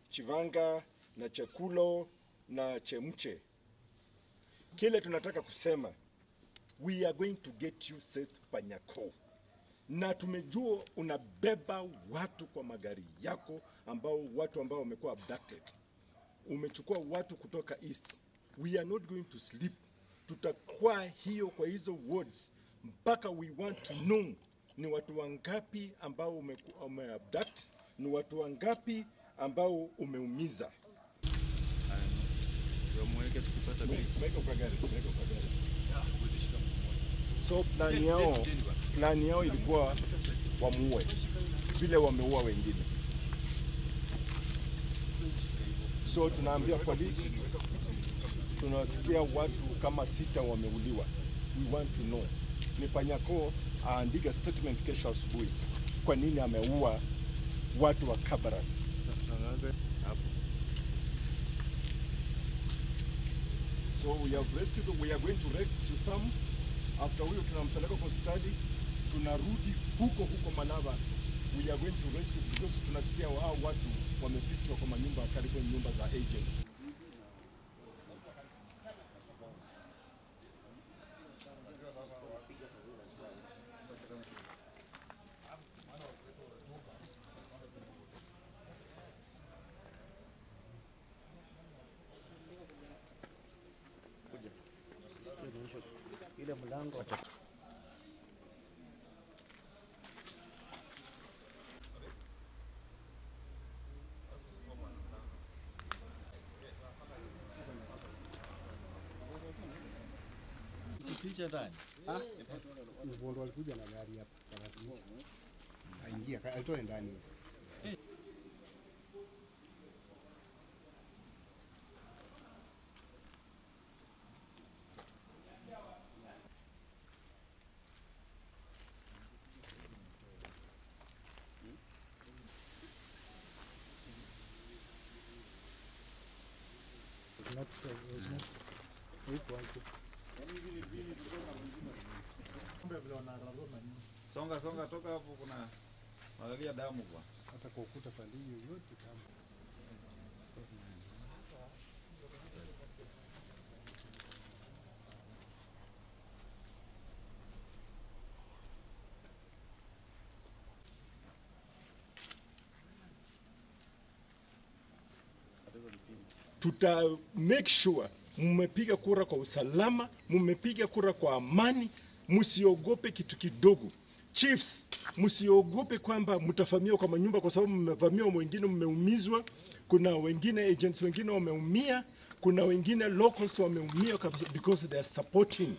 Chivanga na Chekulo na Chemche. Kile tunataka kusema, we are going to get you Seth Panyako. Na tumejua unabeba watu kwa magari yako, ambao watu ambao wamekuwa abducted. Umechukua watu kutoka East. We are not going to sleep. Tutakuwa hiyo kwa hizo words mpaka we want to know ni watu wangapi ambao umeabduct, ni watu wangapi ambao umeumiza. So plan yao ilikuwa wamuue vile wameua wengine. So tunaambia polisi, tunasikia watu kama 6 wameuliwa. We want to know. Ni Panyako aandike statement kesho asubuhi kwa nini ameua watu wa Kabaras. So we have rescued, we are going to rescue some. After huyo tunampeleka kwa hospitali, tunarudi huko huko Malava. We are going to rescue because tunasikia hao watu wamefichwa kwa manyumba karibu nyumba za agents. Ile mlango kificha ndani. Mvondo alikuja na gari hapa. Aingia, alitoa ndani. Songa songa toka hapo, kuna malaria damu kwa. Hata kwa ukuta pande hiyo yote kama. Tuta make sure mmepiga kura kwa usalama, mmepiga kura kwa amani, msiogope kitu kidogo. Chiefs, msiogope kwamba mtafamiwa kwa manyumba kwa sababu mmevamiwa, wengine mmeumizwa, kuna wengine agents wengine wameumia, kuna wengine locals wameumia because they are supporting.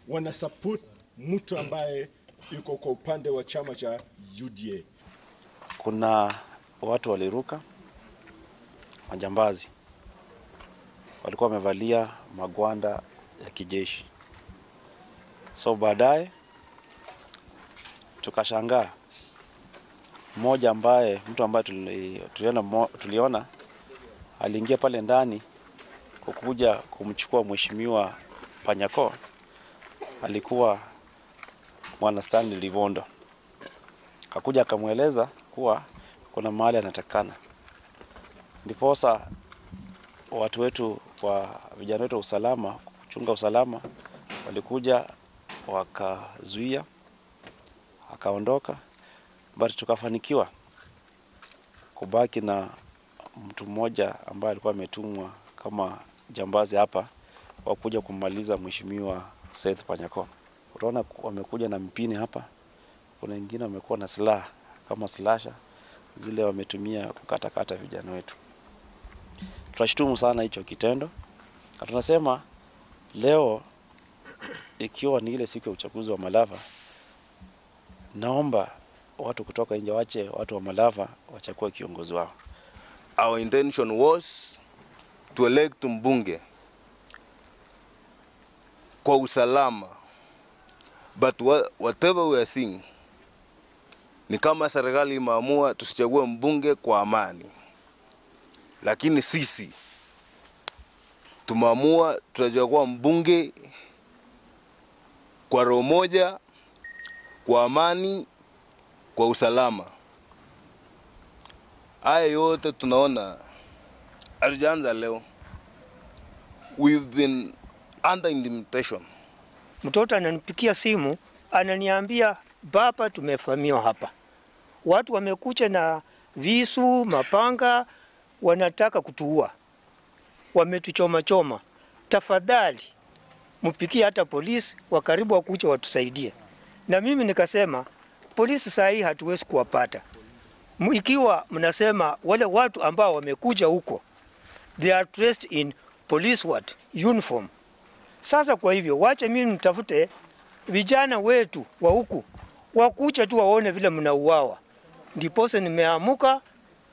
Wana support mtu ambaye yuko kwa upande wa chama cha UDA. Kuna watu waliruka, majambazi. Walikuwa wamevalia magwanda ya kijeshi. So baadaye tukashangaa mmoja ambaye mtu ambaye tuliona aliingia pale ndani kukuja kumchukua Mheshimiwa Panyako, alikuwa Bwana Stanley Livondo. Akakuja akamueleza kuwa kuna mahali anatakana. Ndiposa watu wetu wa vijana wetu wa usalama, kuchunga usalama, walikuja wakazuia, akaondoka. But tukafanikiwa kubaki na mtu mmoja ambaye alikuwa ametumwa kama jambazi hapa wakuja kumaliza Mheshimiwa Seth Panyako. Utaona wamekuja na mpini hapa, kuna wengine wamekuwa na silaha kama slasha zile wametumia kukatakata vijana wetu. Tunashutumu sana hicho kitendo. Na tunasema leo ikiwa ni ile siku ya uchaguzi wa Malava, naomba watu kutoka nje waache watu wa Malava wachague kiongozi wao. Our intention was to elect mbunge kwa usalama. But whatever we are seeing, ni kama serikali imeamua tusichague mbunge kwa amani. Lakini sisi tumeamua tutachagua mbunge kwa roho moja, kwa amani, kwa usalama. Haya yote tunaona hatujaanza leo. We've been under intimidation. Mtoto ananipikia simu ananiambia, baba, tumefamiwa hapa, watu wamekuja na visu, mapanga, wanataka kutuua, wametuchoma choma, tafadhali mpikie hata polisi wa karibu wakuja watusaidie. Na mimi nikasema polisi saa hii hatuwezi kuwapata. Ikiwa mnasema wale watu ambao wamekuja huko they are dressed in police what uniform. Sasa kwa hivyo wache mimi nitafute vijana wetu wa huku wakuja tu waone vile mnauawa. Ndiposa nimeamuka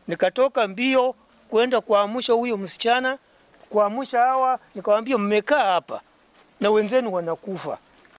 nikatoka mbio kwenda kuamsha huyo msichana, kuamsha hawa, nikawaambia mmekaa hapa na wenzenu wanakufa.